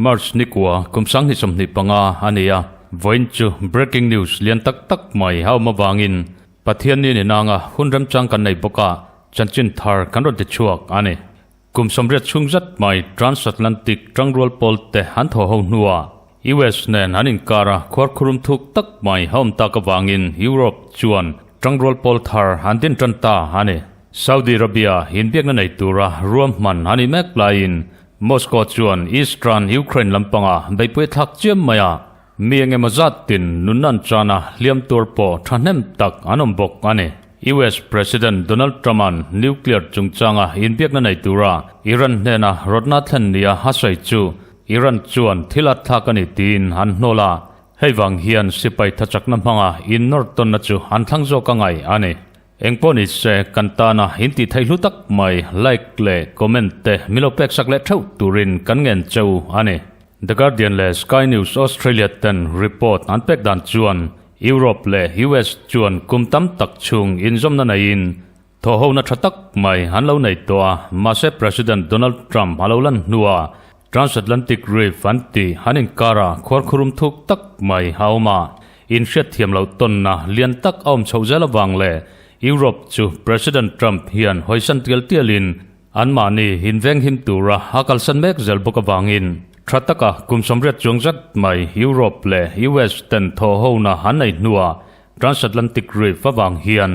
March ni kua kum 2025 a ni a, vawiin chu breaking news lian tak tak mai a awm avangin Pathianni ni nanga hun remchang kan nei bawk a, chanchin thar kan rawn ti chhuak a ni. Kum 80 chhung zat mai transatlantic tangrual pawl te an thaw ho hnuah US nen an inkar a, khuarkhurum thuk tak mai a awm tak avangin Europe chuan tangrual pawl thar an din tan ta a ni. Saudi Arabia inbiakna nei tura ruahman a nih mek laiin Moscow chuan Eastern Ukraine lampanga beihpui a thlak chiam mai a, mi eng emaw zat tin nunna an chan a, hliam tur pawh thahnem tak an awm bawk a ni. US President Donald Trump-a'n nuclear chungchanga inbiakna nei tura Iran hnena rawtna thlen nia a sawi chu Iran chuan thil a thlak a ni tiin an hnawl a, hei vang hian sipai thachakna hmanga innawr tawnna chu an thlang zawk a ngai a ni. Engpawh ni se, kan tana in tih theih hlu tak mai like leh comment te min lo pek sak leh theuh turin kan ngen cheu a ni. The Guardian leh Sky News Australia ten report an pek dan chuan Europe leh US chuan kum tam tak chhung inzawmna neiin thawhhona tha tak mai an lo nei tawh a, mahse President Donald Trump a lo lan hnuah Transatlantic Rift an tih an inkara khuarkhurum thuk tak mai a awm a, inhriatthiam loh tawnna lian tak a awm chhoh zel avang leh Europe chu President Trump hian hawisan tial tialin anmahni invenghim tura a kalsan mek zel bawk avangin tha taka kum 80 chuang zat mai Europe leh US ten thawhhona an nei hnuah Transatlantic Rift avang hian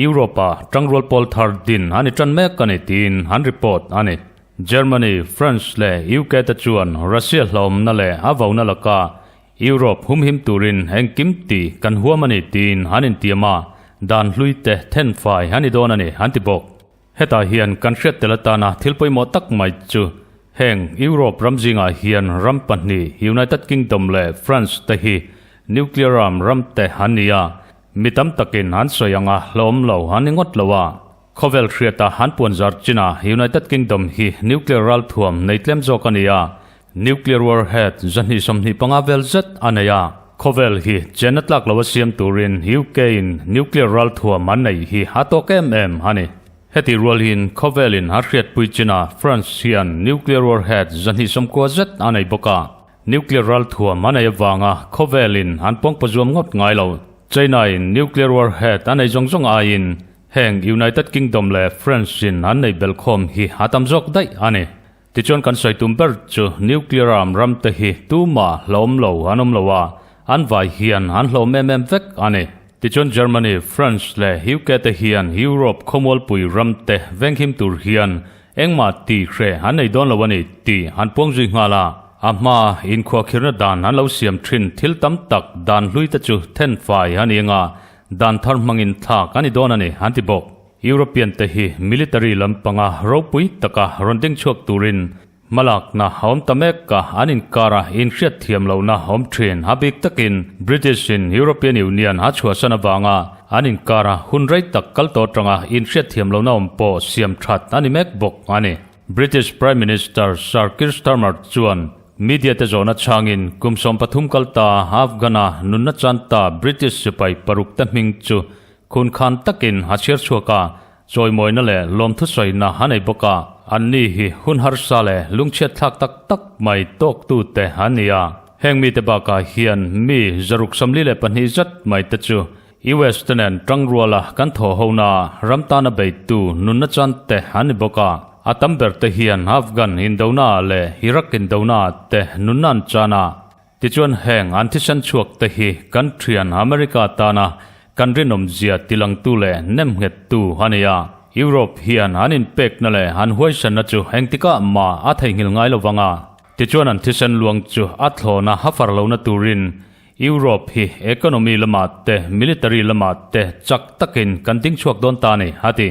Europe-a tangrual pawl thar din a ni tan mek a ni tiin an report a ni. Germany, France leh UK te chuan Russia hlawmna leh a vona laka Europe humhim turin engkim tih kan huam a ni tiin an intiam a, dan hlui te thenfai a ni dawn a ni an ti bawk. Hetah hian kan hriat tel atana thil pawimawh tak mai chu heng Europe ram zingah hian ram pahnih United Kingdom leh France te hi nuclear arm ram te an ni a, mi tam takin an sawi anga hlawm lo an ni ngawt lo a. Khawvel hriata han puan zar chinah United Kingdom hi nuclear ralthuam nei tlem zawk a ni a, nuclear warhead 225 vel zet a nei a. Khawvel hi chenna tlak lo a siam turin UK in nuclear ralthuam an neih hi a tawk em em a ni. Heti rualin khawvelin a hriatpui chinah France hian nuclear warhead 290 zet a nei bawk a, nuclear ralthuam a nei avanga khawvelin an pawngpazuam ngawt ngai lo. China in nuclear warhead a nei zawng zawng aiin Heng United Kingdom leh France in an nei belkhawm hi a tam zawk daih a ni. Tichuan kan sawi tum ber chu nuclear arm ram te hi tumah hlawm lo an awm lo a, an vai hian an hlawm em em vek a ni. Tichuan Germany, France leh UK te hian Europe khawmualpui ram te venghim tur hian engmah tih hreh an nei dawn lo a ni tih an puang zui nghal a. A hma inkhuahkhirna dan an lo siam thin thil tam tak dan hlui te chu thenfai a ni anga Dan thar hmangin thlak a ni dawn a ni, an ti bawk. European te hi military lampanga ropui taka rawn ding chhuak turin hmalakna a awm ta mek a, an inkara inhriat thiam lohna a awm thin. A bik takin British in European Union a chhuahsan avanga an inkara hun rei tak kal tawh atanga inhriat thiam lohna awm pawh siam that a ni mek bawk a ni. British Prime Minister Sir Keir Starmer chuan Media te zawhna chhangin kum 13 kal ta Afghan-a nunna chan ta British sipai paruk te hming chu khun khan takin a chhiar chhuak a, chawimawina leh lawmthu sawina a nei bawk a. Anni hi hun harsa leh lungchhiat thlak tak tak mai tawktu te an ni a. Heng mite bakah hian mi 642 zat mai te chu US te nen tangruala kan thaw hona ram tana beitu nunna chan te an ni bawk a. A tam ber te hian Afghan indona leh Iraq indona te nunna an chan a. Tichuan heng an thisen chhuak te hi kan thian America tana kan rinawmzia tilangtu leh nemnghettu a ni a. Europe hian an inpekna leh an huaisanna chu engtikah mah a theihnghilh ngai lovang a. Tichuan an thisen luang chu a thlawna a far lohna turin Europe hi economy lamah te, military lamah te chak takin kan ding chhuak dawn ta a ni, a ti.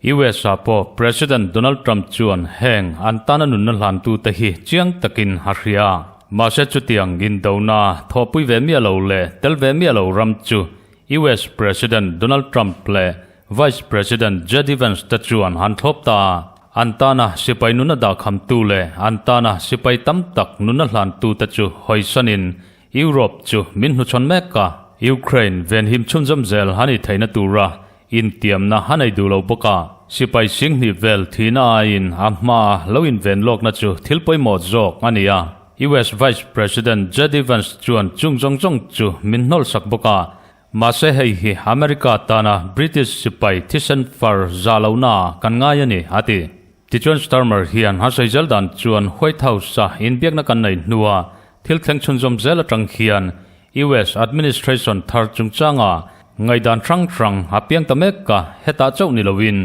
US ah pawh President Donald Trump chuan heng an tana nunna hlantute hi chiang takin a hria. Mahse chutiang indona thawhpui ve miah lo leh tel ve miah lo ram chu US President Donald Trump leh Vice President JD Vance te chuan an thlawp ta a. An tana sipai nunna dahkhamtu leh an tana sipai tam tak nunna hlantute chu hawisanin Europe chu min hnuchhawn mek a. Ukraine venhim chhunzawm zel a nih theihna tura intiamna a nei duh lo bawk a. Sipai singhnih vel thihna aiin a hmaa lo inven lawkna chu thil pawimawh zawk a ni a. US Vice President JD Vance chuan chung zawng zawng chu min hnawlsak bawk a. Mahse hei hi America tana British sipai thisen far za lohna kan ngai a ni, a ti. Tichuan Starmer hian a sawi zel dan chuan White House-a inbiakna kan nei hnua thil thleng chhunzawm zel atang hian US administration thar chungchanga ngaihdan hrang hrang a piang ta mek a, hetah chauh ni loin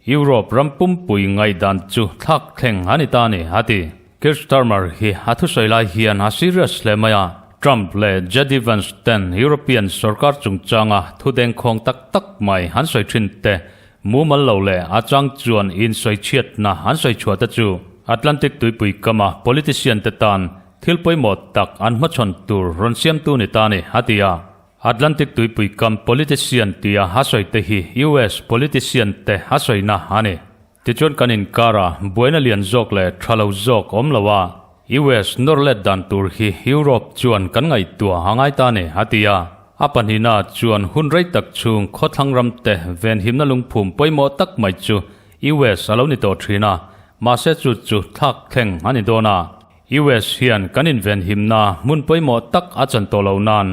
Europe ram pumpui ngaihdan chu thlak thleng a ni ta a ni, a ti. Keir Starmer hi a thusawi lai hian a serious hle mai a, Trump leh JD Vance ten European sorkar chungchanga thu dengkhawng tak tak mai an sawi thin te Mumal lo leh a chang chuan insawichhiatna an sawi chhuah te chu Atlantic tuipui kama politician te tan thil pawimawh tak an hmachhawn tur rawn siamtu ni ta ni, a ti a. Atlantic tuipui kam politician tia a sawi te hi US politician te a sawina a ni. Tichuan kan inkara buaina lian zawk leh tha lo zawk awm lo a, US nawr let dan tur hi Europe chuan kan ngaihtuah a ngai ta ni, a ti a. A pahnihna chuan hun rei tak chhung khawthlang ramte venhimna lungphum pawimawh tak mai chu US a lo ni tawh thin a, mahse chu chu thlak thleng a ni dawn a. US hian kan invenhimna hmun pawimawh tak a chan tawh lo nan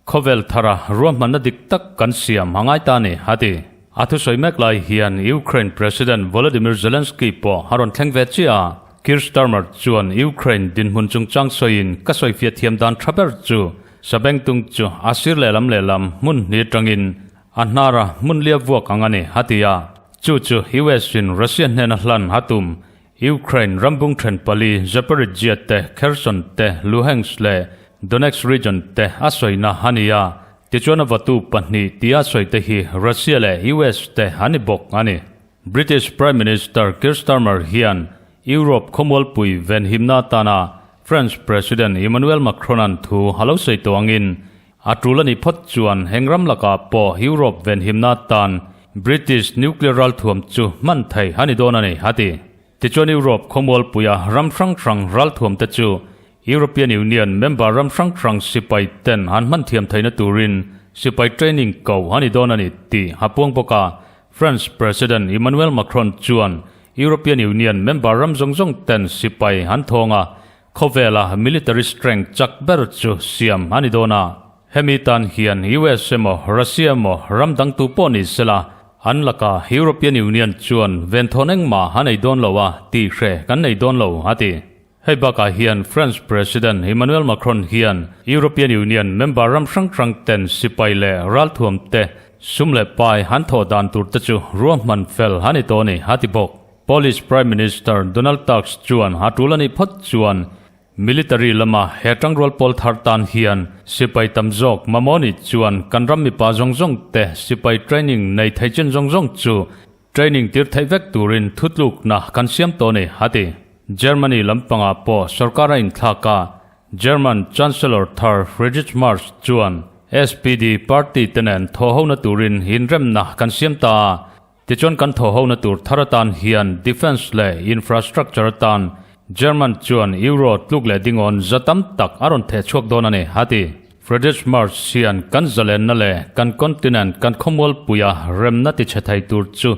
Khawvel thara ruahmanna dik tak kan siam a ngai ta ni, a ti. A thusawi mek lai hian Ukraine President Volodymyr Zelensky pawh a rawn thleng ve chiah a. Keir Starmer chuan Ukraine dinhmun chungchang sawiin ka sawifiah thiam dan tha ber chu Sabengtung chu a sir lehlam lehlam hmun hnih atangin a hnara hmun lia vuak ang a ni, a ti a. Chu chu US in Russia hnena hlan a tum Ukraine rambung then pali Zaporizhzhia te, Kherson te, Luhansk leh Donetsk region te a sawina a ni a, tichuan a vatu pahnih tia sawi te hi Russia leh US te an ni bawk a ni. British Prime Minister Keir Starmer hian Europe khawmualpui venhimna atana French President Emmanuel Macron-a'n thu a lo sawi tawh angin A tul a nih phawt chuan heng ram lakah pawh Europe venhimna atan British nuclear ralthuam chu hman thei a ni dawn a ni, a ti. Tichuan Europe khawmualpuia ram hrang hrang ralthuam te chu European Union member ram hrang hrang sipai ten an hman thiam theihna turin sipai training ko a ni dawn a ni tih a puang bawk a. France President Emmanuel Macron chuan European Union member ram zawng zawng ten sipai an thawng a, Khawvela military strength chak ber chu siam a ni dawn a, hemi tan hian US emaw Russia emaw ram dang tu pawh ni sela an laka European Union chuan venthawn engmah a nei dawn lo a tih hre kan nei dawn lo a ti. Hei bakah hian France President Emmanuel Macron hian European Union member ram hrang hrang ten sipai leh ralthuam te sum leh pai an thawh dan tur te chu ruahman fel a ni tawh a ni a ti bawk. Polish Prime Minister Donald Tusk chuan a tul a nih phawt chuan military lama he tangrual pawl thar tan hian sipai tam zawk mamawh nih chuan kan ram mipa zawng zawng te sipai training nei thei chin zawng zawng chu training tir theih vek turin thutlukna kan siam tawh a ni, a ti. Germany lampangah pawh sorkar a inthlak a, German Chancellor thar Friedrich Merz chuan SPD party te nen thawhhona turin inremna kan siam ta a, Tichuan kan thawhhona tur thar atan hian defence leh infrastructure atan German chuan Euro tluk leh dingawn za tam tak a rawn theh chhuak dawn a ni, a ti. Friedrich Merz hian kan zalenna leh kan continent kan khawmualpuia remna ti chhe thei tur chu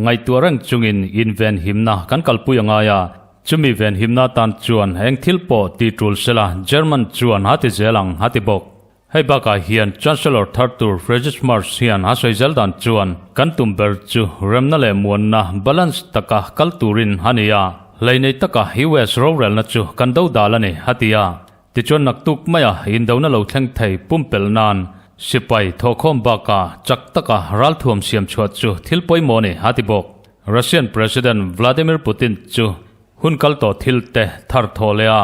ngaihtuah reng chungin invenhimna kan kalpui a ngai a, chumi venhimna atan chuan eng thil pawh ti tul sela German chuan a ti zel ang, a ti bawk. Hei bakah hian Chancellor thar tur Friedrich Merz hian a sawi zel dan chuan kan tum ber chu remna leh muanna balance taka kal turin a ni a, hleihneih taka US rorelna chu kan do dal a ni, a ti a. Tichuan naktuk maia indona lo thleng thei pumpelh nan sipai thawhkhawm bakah chak taka ralthuam siam chhuah chu thil pawimawh a ni, a ti bawk. Russian President Vladimir Putin chu Hun kal tawh thil te thar thaw leh a,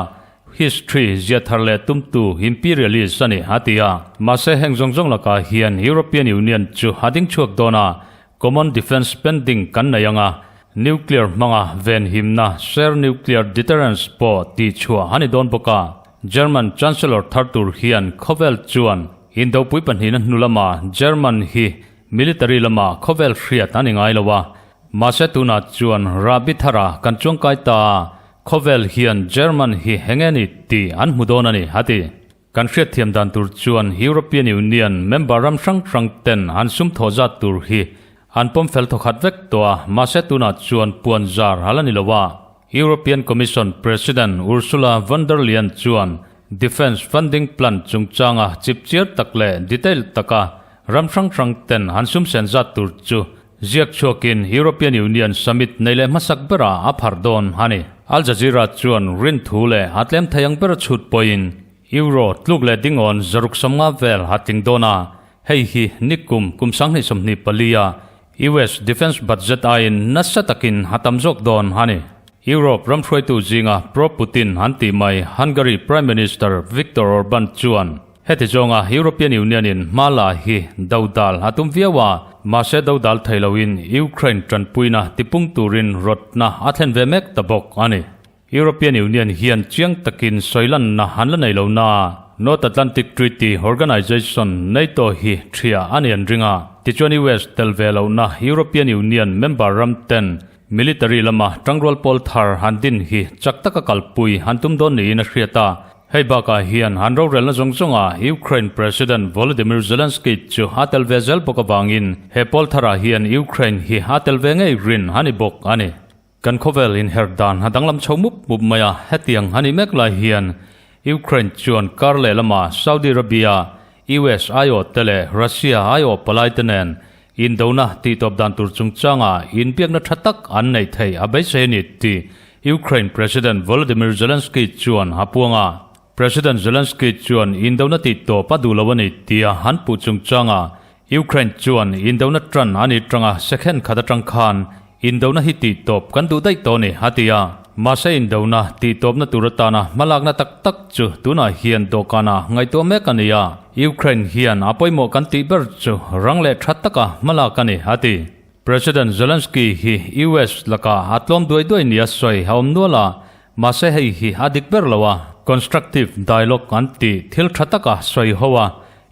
history zia thar leh tumtu imperialist a ni, a ti a. Mahse heng zawng zawng lakah hian European Union chu a ding chhuak dawn a, common defence spending kan nei ang a, nuclear hmanga venhimna share nuclear deterrence pawh tih chhuah a ni dawn bawk a. German Chancellor thar tur hian khawvel chuan Indopui pahnihna hnu lama German hi military lama khawvel hriat a ni ngai lo a, Mahse tunah chuan Rabi thara kan chuangkai ta a, khawvel hian German hi eng nge ni tih an hmu dawn a ni, a ti. Kan hriatthiam dan tur chuan European Union member ram hrang hrang ten an sum thawh zat tur hi an pawm fel thawkhat vek tawh a, mahse tunah chuan puan zar a la ni lo a. European Commission President Ursula von der Leyen chuan Defence Funding Plan chungchanga chipchiar tak leh detail taka ram hrang hrang ten an sum sen zat tur chu Ziak chhuakin European Union summit nei leh hmasak berah a pharh dawn a ni. Al Jazeera chuan rin thu leh a tlem thei ang bera chhut pawhin Euro tluk leh dingawn 150 vel a tling dawn a, hei hi nikum kum 2024 a US defence budget aiin nasa takin a tam zawk dawn a ni. Europe ram hruaitu zinga pro-Putin an tih mai Hungary Prime Minister Viktor Orban chuan Heti zawnga European Union-in hma la hi dodal a tum viau a, mahse dodal thei loin Ukraine tanpuina tipung turin rawtna a thlen ve mek ta bawk a ni. European Union hian chiang takin sawilanna an la nei lo naa, North Atlantic Treaty Organization, NATO, hi ṭhia a ni an ring a, tichuan US tel ve lohna European Union member ram ten Military lama tangrual pawl thar han din hi chak taka kalpui han tum dawn niin a hriat a. Hei bakah hian han rorelna zawng zawnga Ukraine President Volodymyr Zelenskyy chu a tel ve zel bawk avangin he pawl tharah hian Ukraine hi a tel ve ngei rin a ni bawk a ni. Kan khawvel inher dan a danglam chho mup mup mai a, hetiang a nih mek lai hian Ukraine chuan kar leh lama Saudi Arabia, US aiawh te leh Russia aiawh palai te nen Indona tihtawp dan tur chungchanga inbiakna tha tak an neih theih a beisei a ni tih Ukraine President Volodymyr Zelenskyy chuan a puang a. President Zelenskyy chuan indona tihtawp a duh lo a ni tia an puh chungchanga Ukraine chuan indona tan a nih tanga second khat atang khan Indona hi tihtawp kan duh daih tawh a ni, a ti a. Mahse indona tihtawpna tur atana hmalakna tak tak chu tunah hian dawhkanah ngaihtuah mek a ni a. Ukraine hian a pawimawh kan tih ber chu rang leh tha taka hmalak a ni, a ti. President Zelensky hi US lakah a tlawm duai duai nia sawi a awm nual a, mahse hei hi a dik ber lo a. Constructive dialogue an tih thil tha taka sawi ho a,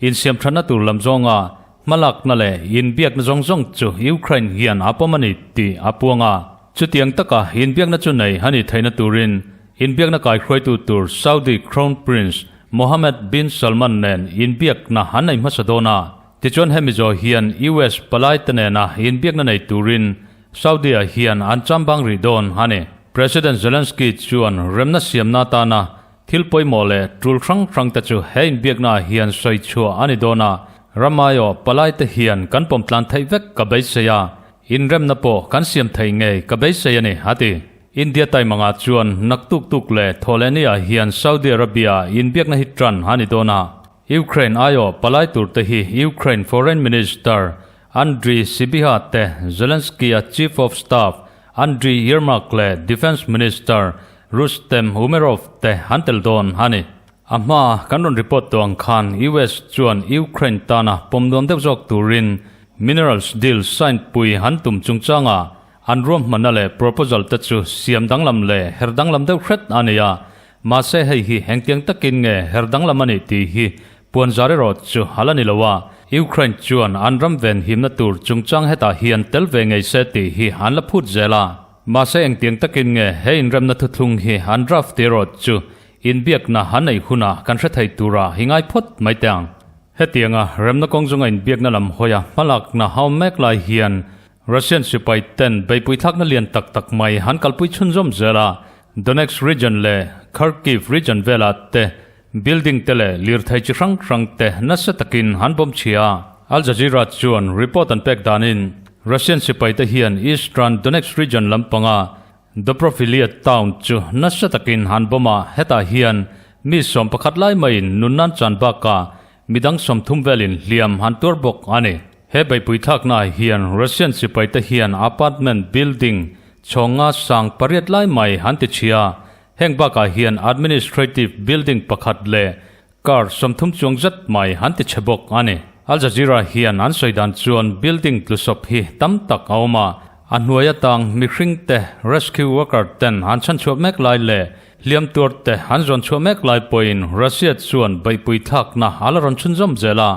insiamthatna tur lam zawnga Hmalakna leh inbiakna zawng zawng chu Ukraine hian a pawm a ni tih a puang a. Chutiang taka inbiakna chu nei a nih theihna turin inbiakna kaihruaitu tur Saudi Crown Prince Mohammed bin Salman nen inbiakna an nei hmasa dawn a. Tichuan hemi zawh hian US palaite nena inbiakna nei turin Saudi-ah hian an chambang rih dawn a ni. President Zelensky chuan remna siamna atana Thil pawimawh leh tul hrang hrang te chu he inbiaknaah hian sawi chhuah a ni dawn a, Ramaio palai te hian kan pawm tlan theih vek ka beisei a, inremna pawh kan siam thei ngei ka beisei a ni, a ti. India taimangah chuan naktuk tuk leh thawhlehniah hian Saudi Arabia inbiakna hi tan a ni dawn a, Ukraine aiawh palai tur te hi Ukraine Foreign Minister Andriy Sybiha te, Zelensky-a Chief of Staff Andriy Yermak leh Defence Minister Rustem Umerov te an tel dawn a ni. A hma kan rawn report tawh ang khan US chuan Ukraine tana pawm nuam deuh zawk turin minerals deal sign pui an tum chungchanga an ruahmanna leh proposal te chu siam danglam leh her danglam deuh hret a ni a, mahse hei hi engtiang takin nge her danglam a nih tih hi puanzar erawh chu a la ni lo a, Ukraine chuan an ram venhimna tur chungchang hetah hian tel ve ngei se tih hi an la phut zel a. Mahse engtiang takin nge he inremna thuthlung hi an draft tih erawh chu inbiakna an neih hunah kan hre thei tura i ngai phawt mai teh ang. Hetianga remna kawng zunga inbiakna lam hawia hmalakna a awm mek lai hian Russian sipai ten beihpui thlakna lian tak tak mai an kalpui chhunzawm zel a, Donetsk region leh Kharkiv region velah te building te leh lirthei chi hrang hrang te nasa takin an bawm chhia a. Al Jazeera chuan report an pek danin Russian sipai te hian Eastern Donetsk region lampanga Dobropillia town chu nasa takin an bawm a, hetah hian mi 11 lai maiin nunnan chan bakah Midang 30 velin hliam an tuar bawk a ni. He beihpui thlaknaah hian Russian sipaite hian apartment building chhawnga sang pariat lai mai an ti chhia. Heng bakah hian administrative building pakhat leh car 30 chuang zat mai an ti chhe bawk a ni. Al Jazeera hian an sawi dan chuan building tlusawp hi tam tak a awm a, a hnuai atang mihring te rescue worker ten an chhanchhuah mek lai leh Hliam tuar te an zawn chhuah mek lai pawhin Russia chuan beihpui thlakna a la rawn chhunzawm zel a.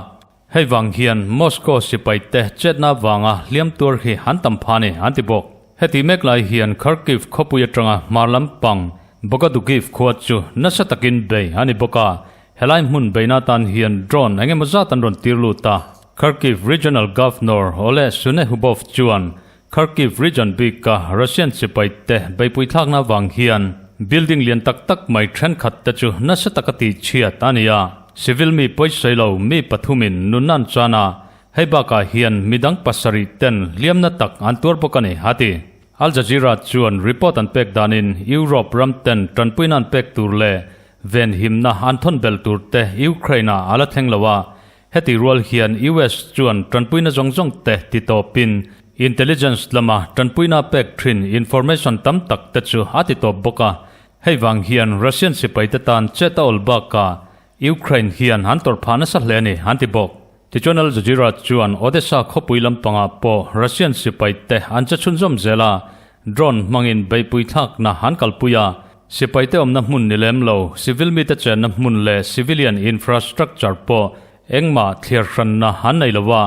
Hei vang hian Moscow sipai te chetna vanga hliam tuar hi an tam pha ni an ti bawk. Heti mek lai hian Kharkiv khawpui atanga hmar lampang Bogadukiv khua chu nasa takin bei a ni bawk a. Helai hmun beihna atan hian drone eng emaw zat an rawn tir lut a. Kharkiv Regional Governor Oleh Synehubov chuan Kharkiv region bika Russian sipai te beihpui thlakna avang hian building lian tak tak mai thenkhat te chu nasa taka tihchhiat a ni a. Civil mi pawisawi lo mi pathumin nunna an chan a, hei bakah hian midang pasarih ten hliamna tak an tuar bawk a ni, a ti. Al Jazeera chuan report an pek danin Europe ram ten tanpuina an pek tur leh venhimna an thawn bel tur te Ukraine ah a la thleng lo a, heti rual hian US chuan tanpuina zawng zawng te ti tawpin intelligence lama tanpuina pek thin information tam tak te chu a ti tawp bawk a, hei vang hian Russian sipai te tan chet a awl bakah Ukraine hian an tawrh phah nasa hle a ni, an ti bawk. Tichuan Al Jazeera chuan Odesa khawpui lampangah pawh Russian sipai te an che chhunzawm zel a, drone hmangin beihpui thlakna an kalpui a, sipai te awmna hmun ni lem lo, civil mite chenna hmun leh civilian infrastructure pawh engmah thliar hranna an nei lo a,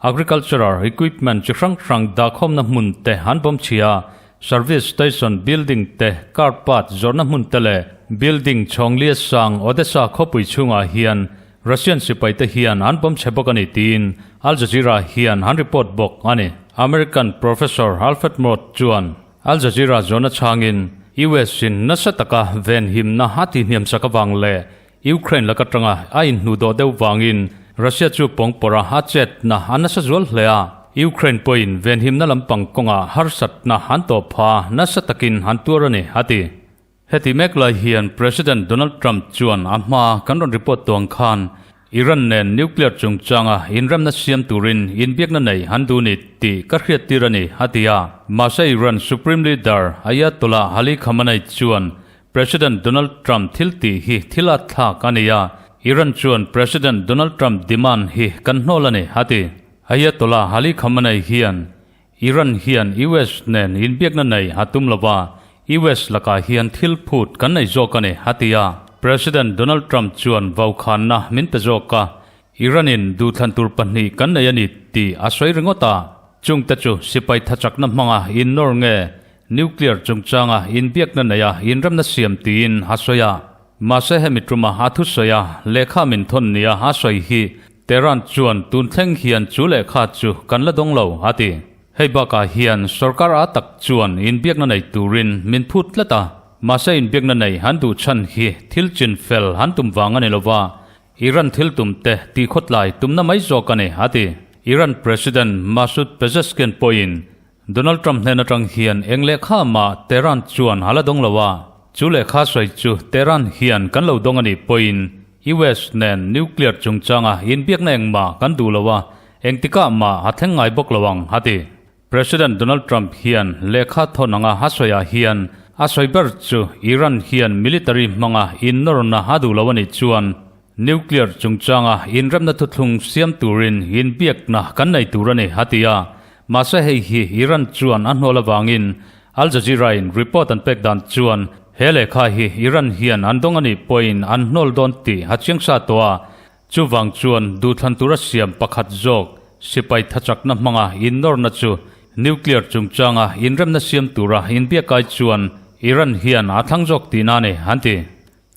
agricultural equipment chi hrang hrang dahkhawmna hmun te an bawm chhia a, service station building te, car part zawrhna hmun te leh building chhawnglia sang Odesa khawpui chhungah hian Russian sipaite hian an pawm chhe bawk a ni tiin Al Jazeera hian an report bawk a ni. American Professor Alfred Mort chuan Al Jazeera zawhna chhangin US in nasa taka venhimna a tihhniam sak avang leh Ukraine lak atanga a inhnuhdawh deuh vangin Russia chu pawngpawrha a chetna a nasa zual hle a. Ukraine pawhin venhimna lampang kawngah harsatna an tawp pha nasa takin an tuar a ni, a ti. Heti mek lai hian President Donald Trump chuan a hma kan rawn report tuang khan Iran nen nuclear chungchanga inremna siam turin inbiakna nei an duh ni tih ka hriattir a ni, a ti a. Mahse Iran Supreme Leader Ayatollah Ali Khamenei chuan President Donald Trump thil tih hi thil a thlak a ni a, Iran chuan President Donald Trump demand hi kan hnawl a ni, a ti. Ayatollah Ali Khamenei hian Iran hian US nen inbiakna nei a tum lo va, US lakah hian thil phut kan nei zawk a ni, a ti a. President Donald Trump chuan vaukhanna min pe zawk a, Iran-in duhthlan tur pahnih kan nei a ni tih a sawi ringawt a. Chungte chu sipai thachakna hmanga innawr nge nuclear chungchanga inbiakna neia inremna siam tiin a sawi a. Mahse hemi tuma a thusawi a, lehkha min thawn nia a sawi hi Tehran chuan tun thleng hian chu lehkha chu kan la dawng lo, a ti. Hei bakah hian sorkar a tak chuan inbiakna nei turin min phut tlat a, mahse inbiakna nei han duh chhan hi thil chin fel han tum vang a ni lova, Iran thil tum te tihkhawtlai tumna mai zawk a ni, a ti. Iran President Masoud Pezeshkian pawhin Donald Trump hnen atang hian eng lehkha mah Tehran chuan a la dawng lo a, chu lehkha sawi chu Tehran hian kan lo dawng a nih pawhin US nen nuclear chungchanga inbiakna engmah kan duh lo a, engtikah mah a thleng ngai bawk lo ang, a ti. President Donald Trump hian lehkha thawn anga a sawiah hian a sawi ber chu Iran hian military hmanga innawrna a duh lo a nih chuan nuclear chungchanga inremna thuthlung siam turin inbiakna kan nei tur a ni, a ti a. Mahse hei hi Iran chuan a hnual avangin Al Jazeera-in report an pek dan chuan he lehkha hi Iran hian an dawng a nih pawhin an hnawl dawn tih a chiang sa tawh a. Chuvang chuan duhthlan tura siam pakhat zawk sipai thachakna hmanga innawrna chu nuclear chungchanga inremna siam tura inbiakai chuan Iran hian a thlang zawk tihna a ni, an ti.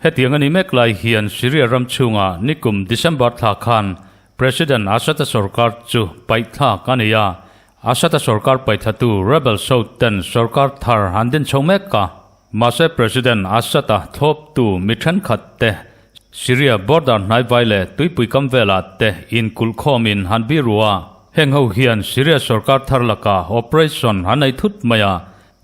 Hetiang a ni mek lai hian Syria ram chhungah nikum December thla khan President Assad-a sorkar chu paihthlak a ni a, Assad-a sorkar paihthlatu rebel so ten sorkar thar an din chho mek a. Mahse President Assad-a thlawptu mi thenkhat te Syria border hnaivai leh tuipui kam velah te inkulh khawmin an biru a, heng ho hian Syria sorkar thar lakah operation an nei thut mai a,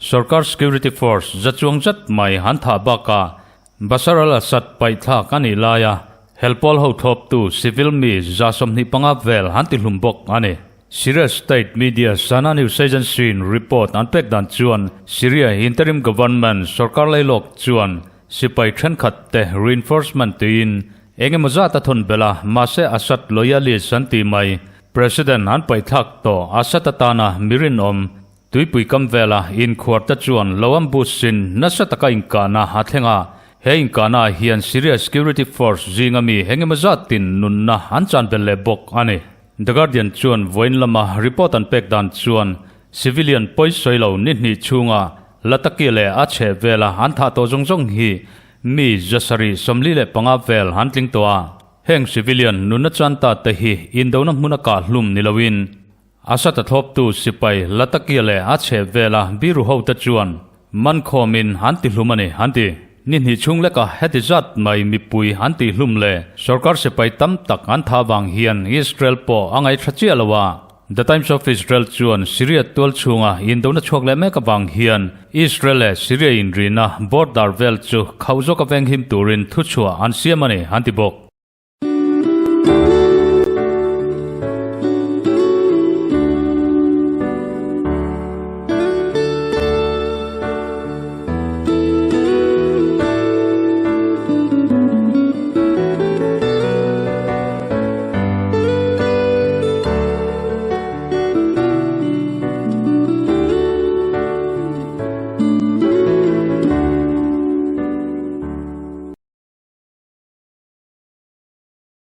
Sorkar security force za chuang zat mai an thah bakah Bashar al-Assad paihthlak a nih laia helpawl ho thlawptu civil mi 25 vel an tihlum bawk a ni. Syria state media Sana News Agency-in report an pek dan chuan Syria interim government sorkar lailawk chuan sipai thenkhat te reinforcement tiin eng emaw zat a thawn belh a, mahse Assad loyalist an tih mai president an paihthlak tawh Assad atana mi rinawm Tuipui kam vela inkhuar te chuan lo ambush in nasa taka inkahna a thleng a, he inkahna ah hian Syria security force zinga mi engemaw zatin nunna an chan belh leh bawk a ni. The Guardian chuan vawiin lama report an pek dan chuan civilian pawi sawi lo ni hnih chhunga Latakia leh a chheh vela an thah tawh zawng zawng hi Mi 745 vel an tling tawh a, heng civilian nunna chan ta te hi indona hmuna kah hlum ni loin Assad a thlawptu sipai Latakia leh a chheh vela biru hote chuan man khawmin an ti hlum a ni an ti. Ni hnih chhung leka heti zat mai mipui an tih hlum leh sorkar sipai tam tak an tha vang hian Israel pawh a ngaihthla chiah lo a. The Times of Israel chuan Syria tual chhunga indona chhuak leh mek avang hian Israel leh Syria inrina border vel chu khauh zawka venghim turin thuchhuah an siam a ni an ti bawk.